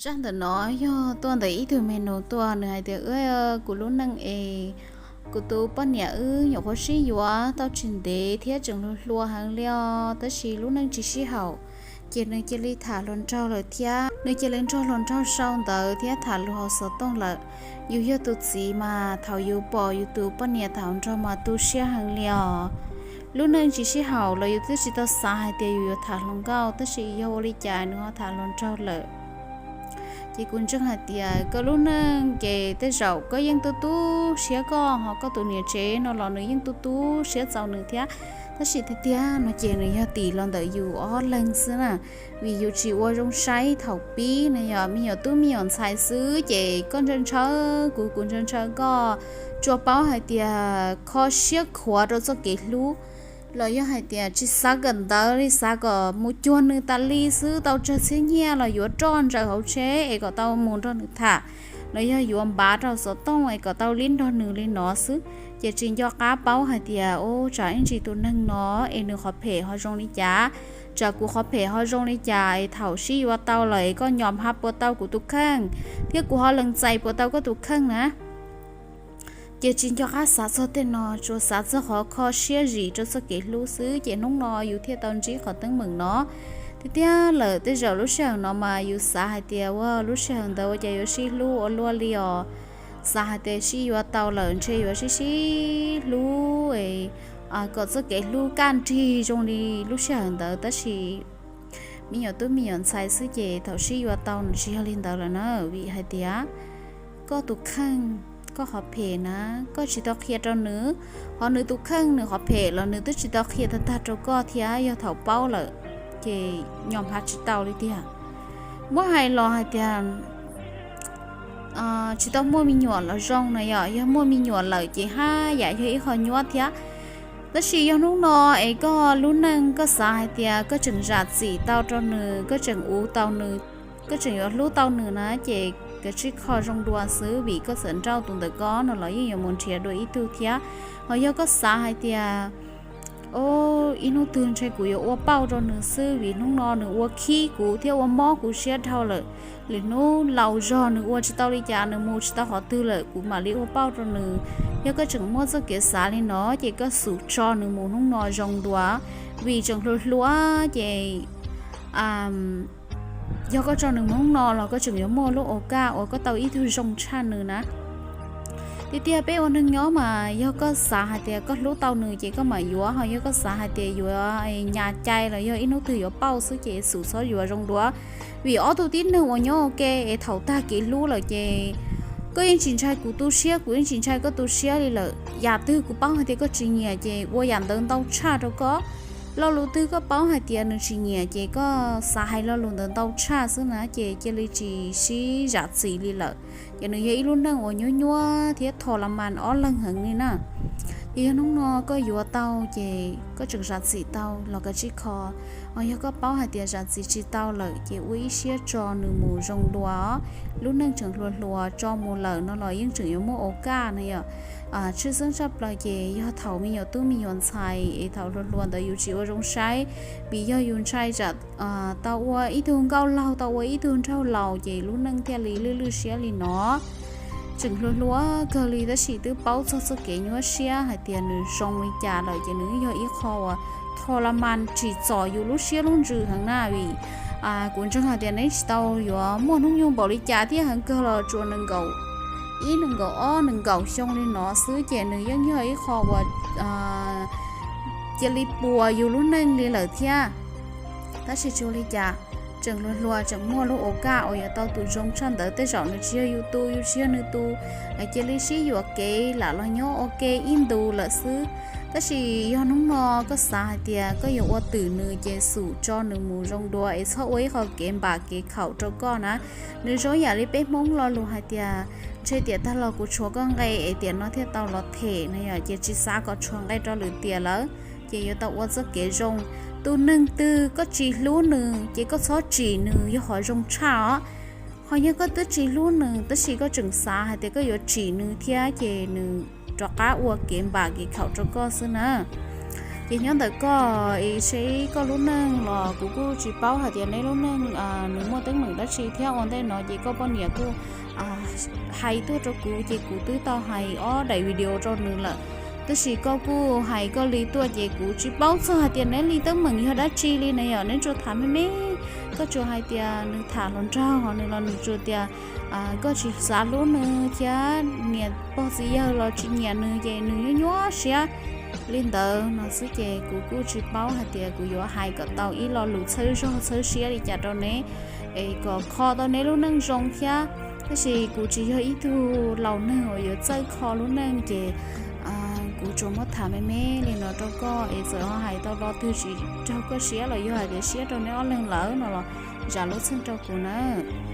Tsab ntawm no yog tuaj ntawm ib tug me nus tuaj, nws hais tias, Kuv lub neej es kuv tus poj niam wb nyuam qhuav sib yuav tau tsis ntev thiab tseem hluas hluas heev li os, tab sis lub neej tsis sib haum. Ces nws cia li tham hluas nraug lawm thiab, nws cia li nrog hluas nraug sau ntawv thiab tham lus hauv xov tooj lawm. Yus yog tus txiv mas thaum yus pom yus tus poj niam tham hluas nraug mas tu siab heev li os. Lub neej tsis sib haum los yus twb tsis tau xav hais tias yus yuav tham hluas nkauj, tab sis yog ua li cas nws ho tham hluas nraug lawm. Ces kuv ntseeg hais tias koj lub neej ces tej zaum koj yeej tu tu siab koj, ho koj tus niam tsev no los nws yeej tu tu siab txaus nws thiab. Tab sis tiag tiag no ces nws yog tim los ntawm yus ob leeg xwb na, vim yus tsis ua zoo saib thaum pib na, yog me nyuam tub me nyuam ntxhais xwb ces koj ntshaw ntshaw kuv, kuv ntshaw ntshaw koj, tsuas paub hais tias kho siab khuav rau txoj kev hlub, los yog hais tias tsis xav kawm ntawv li, xav kom mus cuag nws tas li xwb, tau tsawg txhiab nyiaj los yuav roj ntsaws hauv tsheb es kom tau mus nrog nws tham, los yog yuav npav rau xov tooj es kom tau li nrog nws li no xwb. Ces tsis nco qab paub hais tias, ub, tsam ib ntsis tus neeg no es nws qhov phem ho zoo li cas, tsam kuv qhov phem ho zoo li cas es thaum sib yuav tau lawm es koj nyom ha puas tau kuv tus kheej, thiab kuv ho lees txais puas tau koj tus kheej na. Ces tsis nco qab xav txog tej no, tsuas xav txog qhov kho siab zim rau txoj kev hlub xwb, ces hnub no yus thiaj tau ntsib qhov teeb meem no. Tiag tiag lawm, tej zaum lub sij hawm no mas yus xav hais tias, ua, lub sij hawm ntawd ua cas yuav sib hlub ua luaj li os. Xav hais tias sib yuav tau lawm ntshe yuav sib sib hlub, kom txoj kev hlub kaj nrig zoo li lub sij hawm ntawd, tab sis me nyuam tub me nyuam ntxhais xwb ces thaum sib yuav tau nws tsis yog li ntawd lawm na, vim hais tias koj tus kheej, koj qhov phem na, koj tsis tau qhia rau nws, ho nws tus kheej nws qhov phem los nws twb tsis tau qhia tag tag rau koj thiab, yog thaum paub lawm ces nyom ha tsis tau li tiag. Muab hais los hais tias tsis tau muaj me nyuam los zoo na, yog, yog muaj me nyuam lawm ces haj yam yog ib qho nyuaj thiab. Tab sis yog hnub no es koj lub neej koj xav hais tias koj tseem zam txim tau rau nws, koj tseem uv tau nws, koj tseem yuav hlub tau nws na, ces kav tsij kho zoo dua xwb, vim koj txawm nrauj tus ntawm koj no los yeej yuav mus nrhiav dua ib tug thiab. Ho yog koj xav hais tias, o, ib hnub twg ntshe kuv yuav ua pauj rau nws xwb, vim hnub no nws ua khib kuv thiab ua mob kuv siab dhau lawm, lwm hnub laus zog nws ua tsis tau li cas, nws mus tsis tau qhov twg lawm, kuv mam li ua pauj rau nws. Yog koj tseem muaj txoj kev xav li no ces koj xub tso nws mus hnub no zoo dua, vim tseem hluas hluas ces yog koj tso nws mus hnub no los koj tseem yuav muaj lub ua kaj uas koj tau ib tug zoo tshaj nws na. Tiag tiag peb ua neeg nyob mas yog koj xav hais tias koj hlub tau nws ces koj mam yuav, ho yog koj xav hais tias yuav nyas cai los yog ib hnub twg yuav pauj xwb ces xub txhob yuav zoo dua. Vim ob tug tib neeg uas nyob ua ke es thaum tag kev hlub lawm ces koj yeej tsis ntshai kuv tu siab, kuv yeej tsis ntshai koj tu siab li lawm. Yam twg kuv paub hais tias koj tsis nyiam ces ua yam ntawd ntau tshaj rau koj. Lo lus twg koj paub hais tias nws tsis nyiam ces koj xav hais lo lus ntawd ntau tshaj xwb na, ces cia li tsis sib zam txim li lawm. Ces nws yog ib lub neej uas nyuaj nyuaj thiab tho la mas ob leeg heev li na. Ces yog hnub no koj yuav tau ces koj tseem zam txim tau los kav tsij kho. Ho yog koj paub hais tias zam txim tsis tau lawm ces ua ib siab tso nws mus zoo dua. Lub neej tseem hluas hluas, tso mus lawm no los yeej tseem yuav muaj ua kaj na yom. Tshwj xeeb tshaj plaws ces yog thaum me nyuam tub me nyuam ntxhais es thaum hluas hluas ntawd yus tsis ua zoo saib, vim yog yus ntshai tsam tau ua ib tug nkauj laug, tau ua ib tug nraug laus ces lub neej thiaj li lwj lwj siab li no. Tseem hluas hluas kawg li tab sis twb paub txog txoj kev nyuaj siab hais tias nws zoo li cas lawm ces nws yog ib qho uas tho la mas tsim txom yus lub siab lub ntsws heev na. Vim kuv ntseeg hais tias neb tsis tau yuav muaj hnub nyoog npaum li cas thiab, heev kawg los tsuas nees nkaum ib, nees nkaum ob, nees nkaum xyoo li no xwb ces nws yeej yog ib qho uas cia li puas yus lub neej li lawm thiab. Tab sis tsis ua li cas, tseem hluas hluas tseem muaj lub ua kaj uas yuav tau tus zoo tshaj ntawd, tej zaum nws tsis yog yus tus, yus tsis yog nws tus, cia li sib yuam kev lam los nyob ua ke ib ntus lawm xwb. Tab sis yog hnub no koj xav hais tias koj yuav ua twm nws ces xub tso nws mus zoo dua es txhob ua ib qho kev npam kev khaum rau koj na. Nws zoo yam li peb Hmoob lo lus hais tias, ntshe tiam tag los kuv tshuav koj nqe es tiam no thiaj tau los them na yom, ces tsis xav kom tshuav nqe rau lwm tiam lawm, ces yuav tau ua txoj kev zoo. Tus neeg twg koj tsis hlub nws ces koj txhob tsim nws yog qhov zoo tshaj os. Ho yog koj twb tsis hlub nws tab sis koj tseem xav hais tias koj yuav tsim nws thiab ces nws rov qab ua kev npam kev khaum rau koj xwb na. Ces nyob ntawm koj es seb koj lub neej los kuv kuj tsis paub hais tias neb lub neej nws muaj teeb meem dab tsi thiab. Ua ntej no ces koj poj niam kuj hais tuaj rau kuv ces kuv twb tau hais ob daim video rau nws lawm. Tab sis koj kuj hais koj li tuaj ces kuv tsis paub txog hais tias neb li teeb meem yog dab tsi li na yom. Neb tsuas tham me me, koj tsuas hais tias nws tham hluas nraug, nws los nws tsuas tias koj tsis xav hlub nws thiab niam pog txiv yawg los tsis nyiam nws ces nws nyuaj nyuaj siab li ntawd no xwb. Ces kuv kuj tsis paub hais tias kuv yuav hais kom tau ib lo lus txhawb zog txhawb siab li cas rau neb es kom kho tau neb lub neej zoo thiab. Tab sis kuv tsis yog ib tug laus neeg uas yuav txawj kho lub neej ces kuv tsuas muab tham me me li no rau koj es txawm ho hais tau lo twg tsis raug koj siab los yog hais tias siab rau neb ob leeg lawm no los zam lub txim rau kuv nawb.